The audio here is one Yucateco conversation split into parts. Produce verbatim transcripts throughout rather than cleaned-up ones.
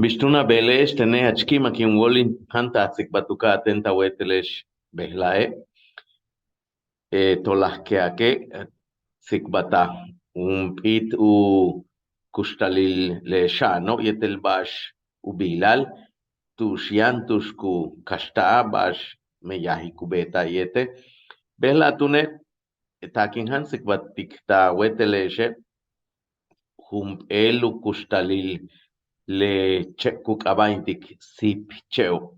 Bix túun a beele'ex tene', jach ki'imak in wóol in jantaj tsikbalt u ka'atéen ta wéetele'ex bejla'e'. Tolaj ke'ake' tsikbaltaj jump'íit u kuxtalil le xa'ano' yéetel ba'ax u biilal tu'ux yaan tu'ux ku kaxta'al ba'ax meyaj ku beeta'al yéetel. Bejla' túune' taak in jan tsikbaltik ta wéetele'exe' jump'éel u kuxtalil le che' ku k'aaba'intik síip che'o'.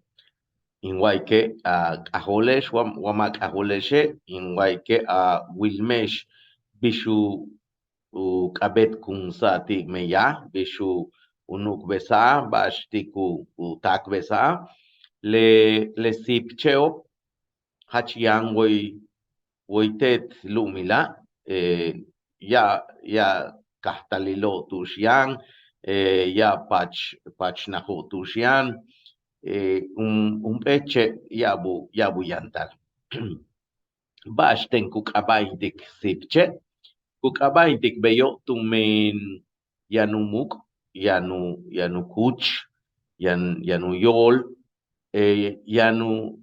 In wa'ayike' a k'ajóole'ex wa ma' k'ajóole'exe', in wa'ayike' a wilme'ex bix u k'a'abéetkunsa'al ti' meyaj, bix u nu'ukbesa'al ba'ax ti' ku táakbesa'al le le síip che'o'. Jach yaan way way teet lu'umila', ya'ab ya'ab kajtalilo' tu'ux yaan, ya'ab paach paachnajo' tu'ux yaan. Jump'éel che' ya'ab u ya'ab u yantal. Ba'axten ku k'aaba'intik síip che'? Ku k'aaba'intik beyo' tumen yaan u muuk', yaan u yaan u kuch, yaan yaan u yóol, yaan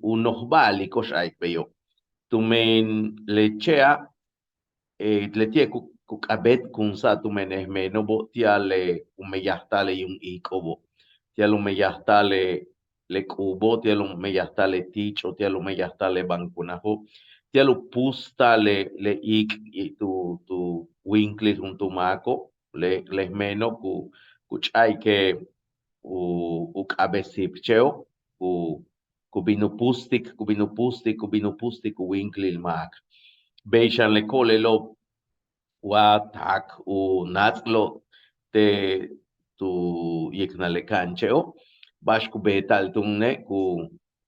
u nojba'al iko'ox a'alik beyo'. Tumen le che'a' leti'e' ku k'a'abéetkunsa'al tumen le jmeeno'obo' ti'al le u meyajta'al le yuum iik'o'obo', ti'al u meyajta'al le le k'uubo', ti'al u meyajta'al le tiich'o', ti'al u meyajta'al le bankunajo', ti'al u púusta'al le le iik' tu tu wíinklil juntúul máako'. Le le jmeeno' ku ku ch'a'ike' u u k'a'abéet síip che'o', ku ku bin u púustik, ku bin u púustik, ku bin u púustik u wíinklil máak. Bey xan le ko'olelo'ob wa taak u náats'lo'ob te' tu yiknal le ka'an che'o', ba'ax ku beeta'al túune' ku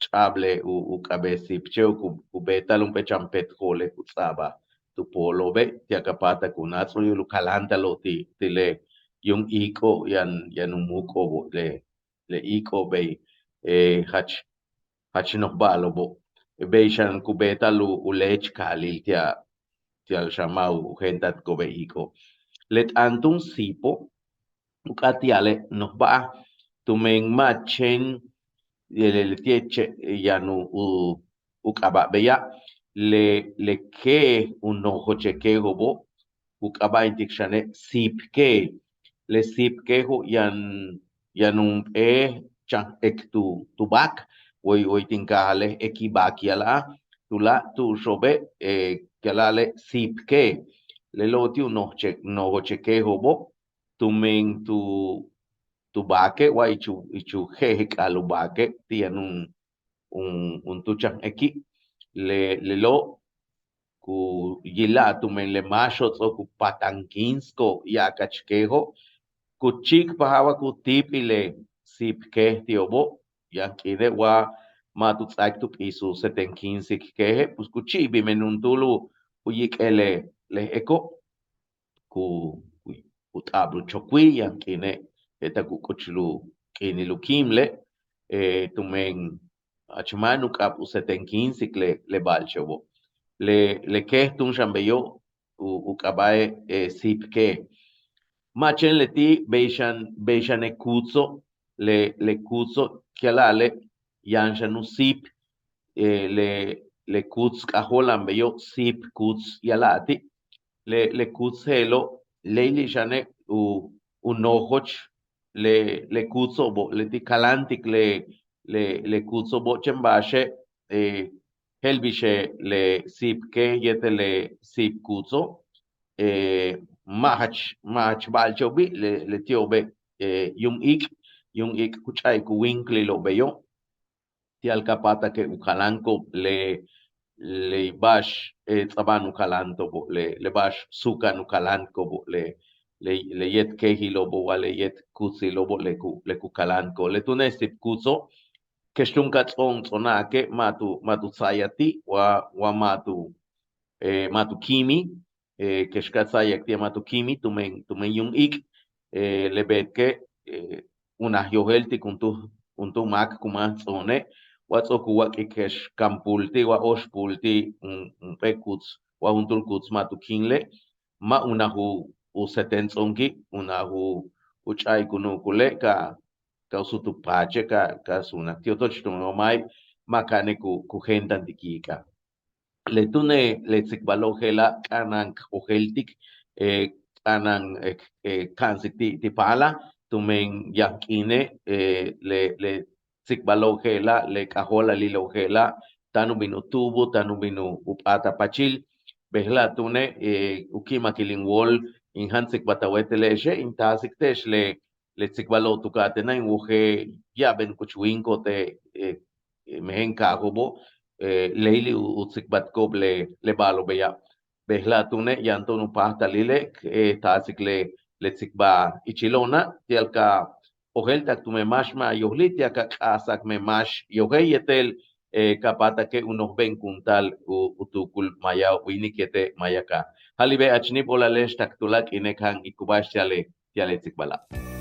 ch'a'abal le u k'a'abéet síip che'o', ku beeta'al jump'éel chan petjo'ole' ku ts'a'abal tu poolo'obe', ti'al ka páatak u náats'lo'ob u kaláantalo'ob ti' ti' le yuum iik'o' yaan yaan u muuk'o'obo', le le iik'o'ob bey jach jach nojba'alo'obo'. Bey xan ku beeta'al u leechkaalil ti'al ti'al xan ma' u je'entatiko'ob le iik'o'. Le t'aan túun síipo' u k'áat ti'ale' nojba'al tumen ma' chéen le leti'e' che' yaan u u k'aaba' beya', le le keej u nojoch le keejo'obo' ku k'aaba'intik xane' síip keej. Le síip keejo' yaan yaan jump'éel chan ek tu tu báak, way way tin kaajale' eki báak yala'al, tuláak' tu'uxo'obe' ku ya'ala'ale' síip keej. Lelo'ob ti' u nojoch le keejo'obo' tumen tu tu báake' wa ich u ich u je'ejk'al u báake' ti' yaan un un juntúul chan eki'. Le lelo' ku yila'al tumen le máaxo'ob ts'o'ok u patankíinsiko'ob ya'abkach keejo', ku chíikpajal wa ku tíibil le síip keej ti'obo'. Yaan k'iine' wa ma' tu ts'áaik tu p'iis u setenkíinsik keeje', pues ku chi'ibil men juntúul u yik'el le j-eko', ku ku t'a'abal u chokwil. Yaan k'iine' je'etak u k'uchul u k'iinil u kíimle' tumen jach máan u k'ab u setenkíinsik le le ba'alche'obo'. Le le keej túun xan beyo' u k'aaba'e' síip keej. Ma' chéen leti', bey xan bey xan le kuutso', le le kuutso' ku ya'ala'ale' yaan xan u síip, le le kuuts k'ajóola'an beyo' síip kuuts ya'ala'al ti'. Le le kuuts je'elo' léeyli' xane' u u nojoch le le kuutso'obo', leti' kaláantik le le le kuutso'obo'. Chéen ba'axe' je'el bix le síip keej yéetel le síip kuutso' ma' jach ma' jach ba'alche'obi'. Le leti'obe' yuum iik' yuum iik' ku ch'a'ik u wíinklilo'ob beyo'. Ti'al ka páatake' u kaláantiko'ob le le ba'ax ts'a'aba'an u kaláantiko'obo', le le ba'ax suuka'an u kaláantiko'obo', le le le yéet keejilo'obo' wa le yéet kuutsilo'obo' le ku le ku kaláantiko'ob. Le túune' síip kuutso' kex túun ka ts'o'on ts'o'ona'ake' ma' tu ma' tu tsa'ayaj ti' wa wa ma' tu ma' tu kíimil, kex ka ts'áayak ti'e' ma' tu kíimil tumen tumen yuum iik' le beetike' unaj yojéeltik juntúul juntúul máak ku máan ts'o'one' wa ts'o'ok u wak'ik je'ex kampul ti' wa óoxpul ti', jump'éel kuuts wa juntúul kuuts ma' tu kíinle', ma' unaj u seten ts'o'onki', unaj u ch'a'ik u nu'ukule' ka ka u sutuk paache' ka ka suunak ti' otoch tumen wa ma'i ma' ka'ane' ku ku gentantik iik'aj. Le túune' le tzikbalo'ob je'ela' k'a'ana'an k ojéeltik k'a'ana'an k ka'ansik ti' ti' paalal tumen yaan k'iine' le le tzikbalo'ob je'ela' le k'ajóolalilo'ob je'ela' táan u bin u tu'ubul táan u bin u p'áatal pachil. Bejela' túune' u ki'imakil in wóol in jan tzikbalt a wéetele'exe' in taasik te'ex le le tzikbalo'ob tu ka'a tene' in wojel ya'aben kuch wíiniko'ob te' mejen kaajo'obo' leyli u tzikbaltiko'ob le le ba'alo'ob beya'. Bejela' túune' yaan to'on u páajtalile' k taasik le le tzikbal ichilo'ona' ti'al ka ojéelta'ak tumen máax ma' yojli' ti'al ka k'a'asa'ak men máax yojel yéetel ka p'áata'ake' u nojbe'enkuntal u tuukul maaya wíinik yéetel maaya kaaj. Ja'alibe' jach níib óolale'ex tak tuláak' k'iine' jan ikubáax ti'al le ti'al le tzikbala'.